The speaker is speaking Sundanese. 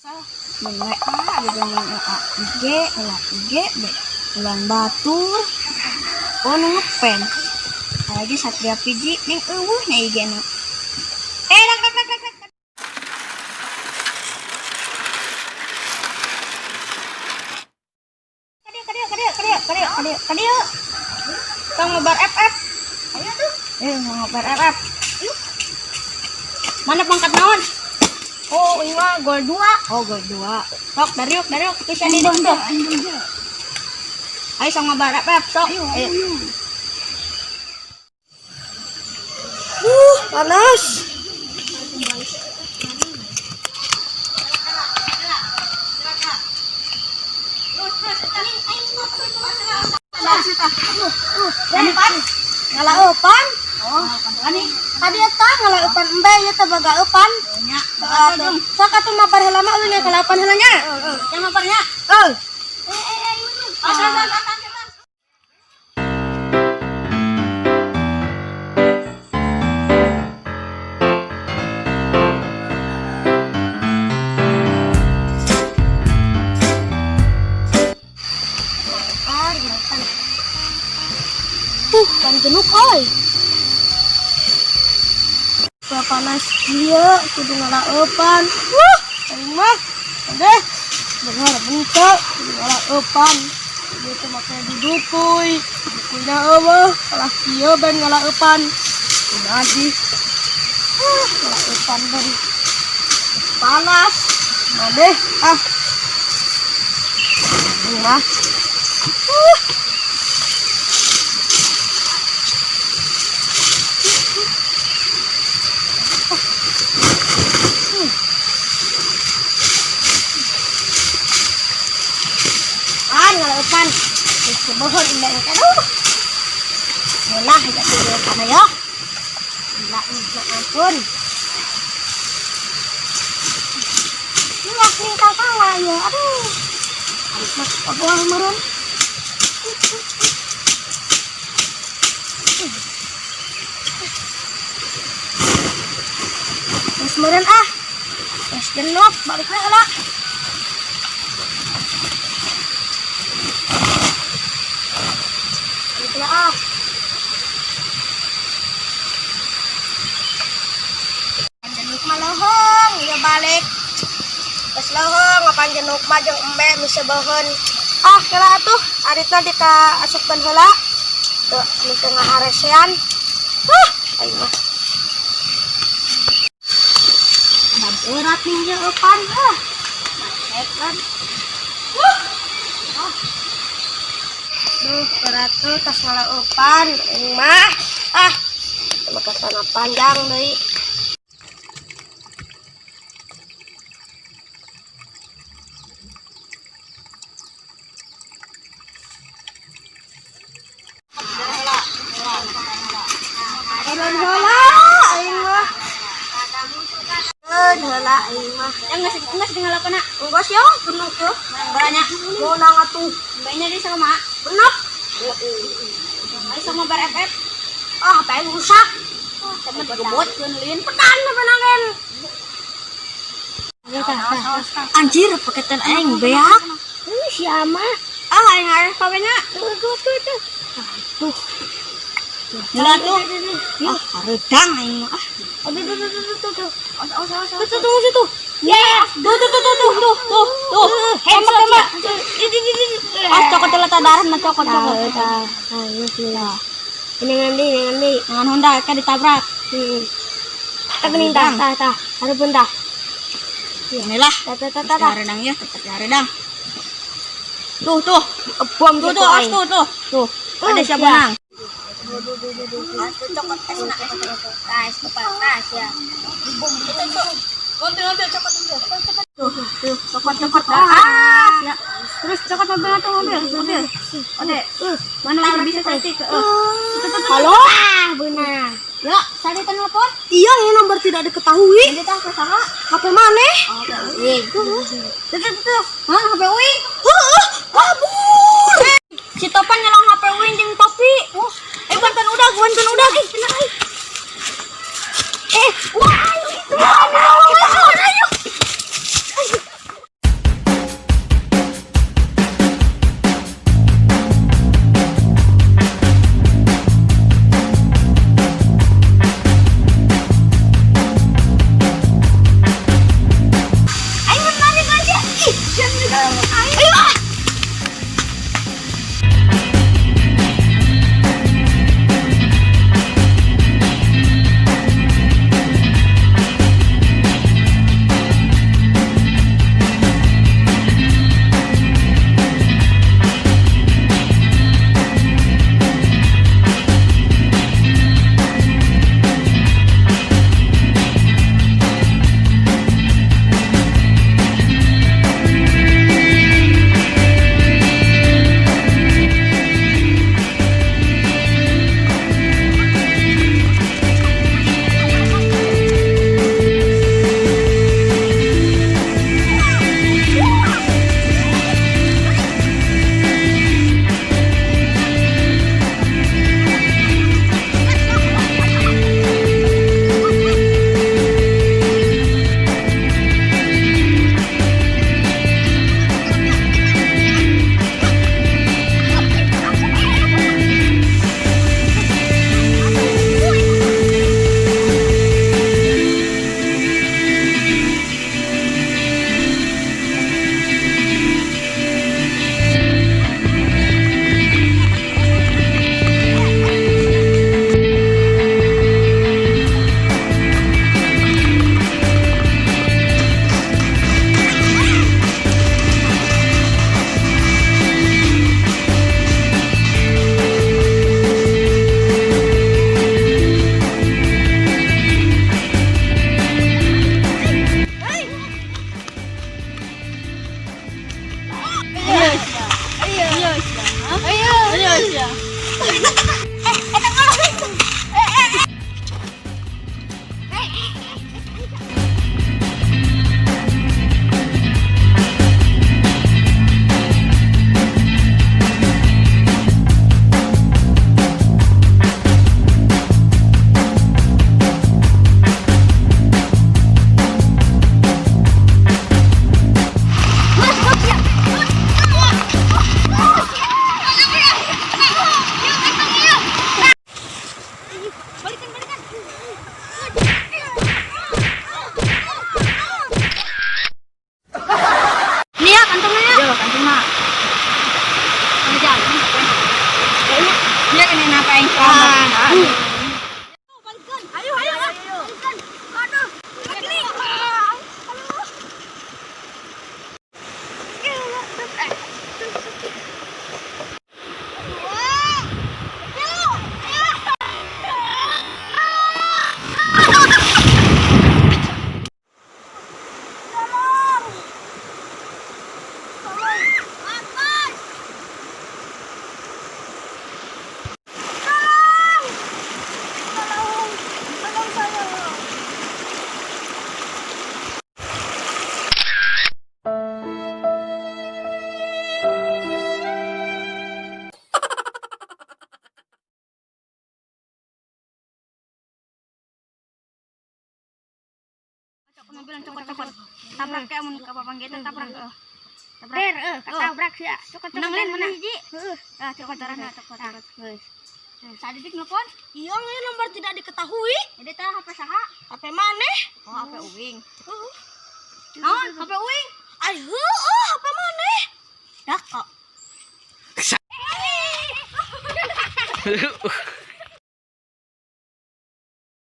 Mun WA gitu, mun WA IG, ulah IG be. Ulang batur. Oh, nu ngepen. Lagi Satria Piji ning euweuh nya IG na. Eh, dak dak dak dak dak. Kadieu, kadieu, kadieu, kadieu, kadieu, kadieu, kadieu. Tong ngobar FF. Ayo tuh. Eh, mau ngobar FF. Yuk. Mana pangkat naon? Oh, ini mah gold 2. Oh, gold 2. Sok, dariuk, dariuk. Bisa di tuh. Ayo sok ngobar FF, sok. Ayo. Panas. Pan, ngalaupan. Oh, ani. Tadi eta ngalaupan embe ieu teh boga eupan. Nya, Sok atuh mabar heula mah euy ngalaupan heula nya. Yang mabarnya. Heuh. Eh, eh, eh, ayo. Ah, ah, ah, ah. Tuh, kan genuk euy. Wah, panas kieu kudu ngalaupan. Wuh, aing mah. Deh, bener bentuk kudu ngalaupan. Ieu teh make didukuy. Dukuyna euweuh, kalah kieu ben ngalaupan. Kumaha sih? Ah, ngalaupan ben panas. Maneh ah. Aing mah. An ngalaupan. Geus kebohon indah aduh. Ngeunah ya tuh kana ya. Gila nih, ampun. Lihat nih kakawa ya. Aduh. Harus mah kabuah meureun. Geus meureun ah. Geus jenuh balik we heula. Balik heula ah. Jenuk mah lohong, ya balik. Geus lohong, apan jenuk mah jeung embe miseubeheun. Ah, kela atuh, aritna dika asupkeun heula. Tuh, nu teu ngaharesean. Huh, aing mah. Ada berat nih jeung eupan ah. Macet kan. Huh. Ah. Duh, berat tuh tas ngaleupan aing mah. Ah, maka sana panjang deui. Turun heula aing mah. Turun heula aing mah. Yang geus geus ngalapan. Enggeus yo, bener tuh. Banyak. Meunang atuh. Mbaknya di sama. Bener. Ayo sama bar FF. Ah, pengen rusak. Sama digebot keun lin. Pedan benangan. Anjir, paketan aing beak. Siapa? Ah, aing arek kawena. Tuh, tuh, tuh, tuh. Tuh. Heula tuh. Ah, hareudang aing mah. Ah, Aduh, tuh, tuh, tuh, tuh, tuh. Awas, awas, awas. Tuh, tuh, tunggu situ. Ya, tuh tuh tuh tuh tuh tuh tuh tuh. Tembak tembak. Ah, cokot heula tah darah mah cokot cokot. Tah, ini bismillah. Ini ngambil, ini ngambil. Dengan Honda kan ditabrak. Tah geuning tah, tah, tah. Hareupeun tah. Inilah. Tah, tah, tah, tah, tah. Hareudang ya, tetep hareudang. Tuh tuh. Bom Tuh tuh, awas tuh tuh. Tuh. Ada siapa menang? Cokot es nak es. Tah, es kepala tas ya. Itu tuh. Mobil mobil cokot mobil. Tuh tuh, cokot cokot. Ah, ya. Terus cokot mobil atau mobil mobil. Ode, mana bisa cantik? Tuh, tuh, tuh. Halo? Ah, benar. Ya, tadi telepon. Iya, ini nomor tidak diketahui. Jadi tahu ke sama. HP mana? Uing. Tuh, tuh, tuh, tuh. Hah, HP Uing. Heeh, kabur. Si Topan nyelong HP Uing jeung topi. Eh, bantuan udah, bantuan udah. Eh, kena eh. Eh, wah, ayo itu. Ayo, ayo. Eh, eta kalau. Eh, eh, eh. Balikan, balikan. Nih ya kantongnya ya. Iya, kantongnya. Aja. Kayaknya dia kena ngapain? Ah. Balikan. Ayo, ayo, ayo. Balikan. Aduh. Klik. Aduh. Tolong. Tolong. Atas. Tolong. Tolong. Tolong saya. Cokot cokot. Tabrak kayak mun ka papang gitu tabrak. Tabrak. Der, tabrak sih. Cokot. Menang lain menang hiji. Heeh. Ah, cokot darahna cokot cokot. Geus. Sadetik nelpon. Iya, ini nomor tidak diketahui. Jadi teh HP saha? HP maneh? Oh, HP uing. Heeh. Naon? HP uing? Ay, heueuh, HP maneh? Dah kok.